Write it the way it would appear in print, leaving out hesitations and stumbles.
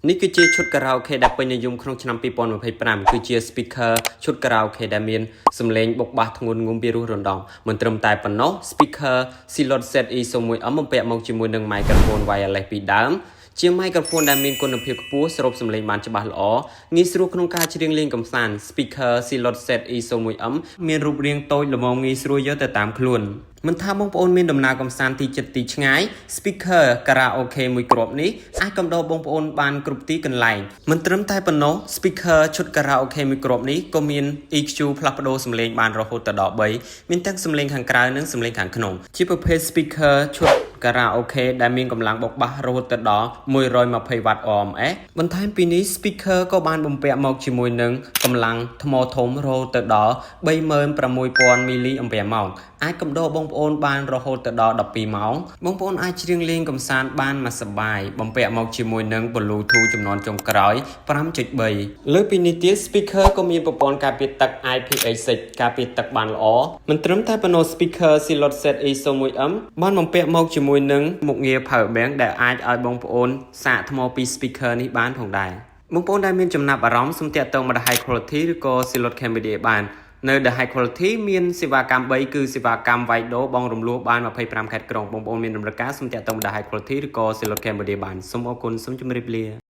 នេះគឺជាឈុតខារ៉ាអូខេដែលពេញនិយមក្នុងឆ្នាំ2025គឺជា speaker ឈុតខារ៉ាអូខេដែលមានសំឡេងបុកបាសធ្ងន់ងំពីរោះរណ្ដំមិនត្រឹមតែប៉ុណ្ណោះ speaker Zealot ZE01M បំពាក់មកជាមួយនឹង microphone wireless ពីរដើមជា microphone ដែលមានគុណភាពខ្ពស់ស្រូបសំឡេងបានច្បាស់ល្អងាយស្រួលក្នុងការច្រៀងលេងកម្សាន្ត speaker Zealot ZE01M មានរូបរាងតូចល្មមងាយស្រួលយកទៅតាមខ្លួនមិនថាបងប្អូនមានដំណើរកម្សាន្តទីជិតទីឆ្ងាយ speaker karaoke មួយគ្រាប់នេះអាចកំដរបងប្អូនបានគ្រប់ទីកន្លែងមិនត្រឹមតែប៉ុណ្ណោះ speaker ឈុត karaoke មួយគ្រាប់នេះក៏មាន EQ ផ្លាស់ប្ដូរសំឡេងបានរហូតទៅដល់3មានទាំងសំឡេងខាងក្រៅនិងសំឡេងខាងក្នុងជាប្រភេទ speaker ឈុត karaoke ដែលមានកម្លាំងបុកបាសរហូតទៅដល់120វ៉ាត់ RMS បន្ថែមពីនេះ speaker ក៏បានបំពាក់មកជាមួយនឹងកម្លាំងថ្មធំរហូតទៅដល់36,000មីលីអាំពែម៉ោងអាចកំដរបងប្អូនបានរហូតទៅដល់12ម៉ោងបងប្អូនអាចច្រៀងលេងកម្សាន្តបានមួយសប្បាយបំពាក់មកជាមួយនឹង Bluetooth ចំនួនចុងក្រោយ5.3លើពីនេះទៀត speaker ក៏មានប្រព័ន្ធការពារទឹក IPX6 ការពារទឹកបានល្អមិនត្រឹមតែប៉ុណ្ណោះ speaker Zealot ZE01M បានបំពាក់មកជាមួយនឹងមុខងារ power bank ដែលអាចឲ្យបងប្អូនសាកថ្មពី speaker នេះបានផងដែរបងប្អូនដែលមានចំណាប់អារម្មណ៍សូមទាក់ទងមកដល់ High Quality ឬក៏ Zealot Cambodia បាននៅ The High Quality មានសេវាកម្ម3គឺសេវាកម្មវាយដូបងរំលោះបាន25ខេត្តក្រុងបងប្អូនមានតម្រូវការសូមទាក់ទងមកដល់ High Quality ឬក៏ Zealot Cambodia បានសូមអរគុណសូមជម្រាបលា។